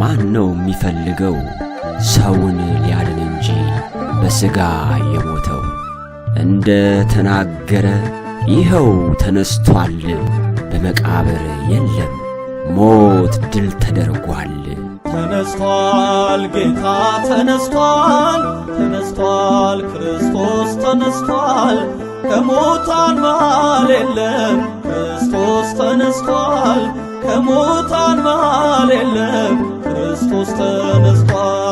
ማን ነው የሚፈልገው? ሰውን ሊያድን እንጂ በሥጋ የሞተው። እንደ ተናገረ ይኸው ተነስቷል፣ በመቃብር የለም፣ ሞት ድል ተደርጓል። ተነስቷል፣ ጌታ ተነስቷል፣ ተነስቷል፣ ክርስቶስ ተነስቷል። ከሙታን መሃል የለም፣ ክርስቶስ ተነስቷል። ከሙታን መሃል የለም፣ ክርስቶስ ተነስቷል።